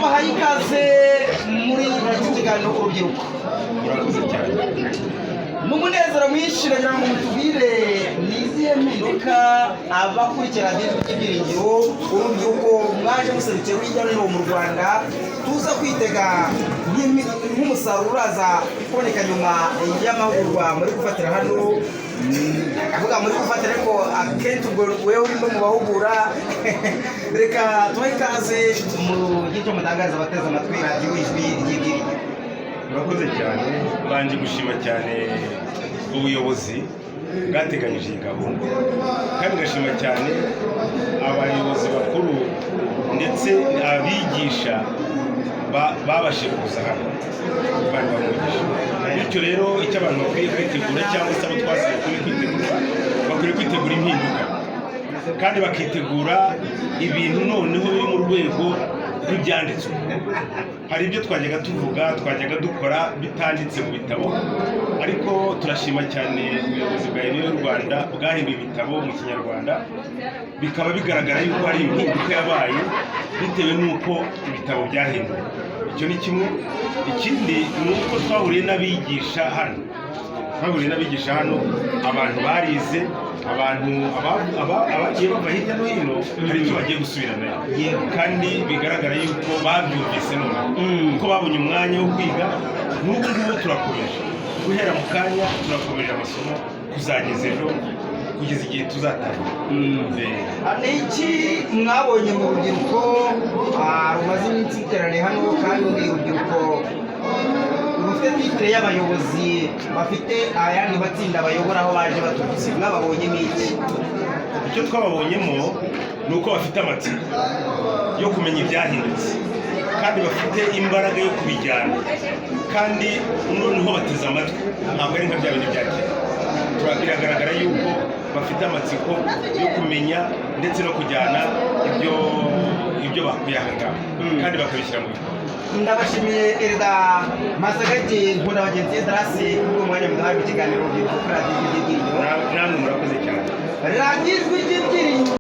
Tubahaye ikaze muri iki kiganiro Urubyiruko. Murakoze cyane. Ni umunezero mwinshi. Nagira ngo mutubwire, ni izihe mpinduka abakurikira Radiyo Ijwi ry'Ibyiringiro, urubyiruko mwaje muserukiye hirya no hino mu Rwanda, tuza kwitega nk'umusaruro uraza kuboneka nyuma y'amahugurwa muri gufatira hano? Ndavuga muri gufatira, ariko akenshi ubwo wewe urimo mu bahugura. Reka tubahe ikaze mu gihe cyo mutangariza abateze amatwi Radiyo Ijwi ry'Ibyiringiro. Murakoze cyane. Mbanje gushima cyane ubuyobozi bwateganyije iyi gahunda, kandi ngashima cyane abayobozi bakuru ndetse abigisha babashije kuza hano bari bamugisha. Bityo rero, icyo abantu bakwiye kwitegura, cyangwa se abo twasize bakwiye kwitegura, bakwiye kwitegura impinduka, kandi bakitegura ibintu noneho biri mu rwego rw'ibyanditswe. Hari ibyo twajyaga tuvuga, twajyaga dukora bitanditse mu bitabo, ariko turashima cyane ubuyobozi bwa Union y'u Rwanda bwahinduye ibitabo mu Kinyarwanda, bikaba bigaragara yuko hari impinduka yabaye bitewe n'uko ibitabo byahinduwe. Icyo ni kimwe. Ikindi ni uko twahuriye n'abigisha hano, abantu barize, abantu abagiye bava hirya no hino, hari icyo bagiye gusubiranayo, kandi bigaragara yuko babyumvise noneho, kuko babonye umwanya wo kwiga. N'ubu ngubu turakomeje, guhera mu kanya turakomeje amasomo kuzageza ejo, kugeza igihe tuzatangira. Ni iki mwabonye mu rubyiruko rumaze iminsi ruteraniye hano, kandi urubyiruko rufite titre y'abayobozi, bafite ayandi matsinda bayobora, aho baje baturutse? Mwababonyemo iki? Icyo twababonyemo ni uko bafite amatsiko yo kumenya ibyahindutse, kandi bafite imbaraga yo kubijyana, kandi noneho bateze amatwi, ntabwo ari nka bya bindi bya kera. Biragaragara yuko bafite amatsiko yo kumenya ndetse no kujyana ibyo bakuye aha ngaha, kandi bakabishyira mu bikorwa. Ndabashimiye, Elder Masagati Nkunda Bagenzi Esdras, kuri uwo mwanya muduhaye mu kiganiro Urubyiruko kuri Radiyo Ijwi ry'Ibyiringiro. Namwe murakoze cyane. Radiyo Ijwi ry'Ibyiringiro.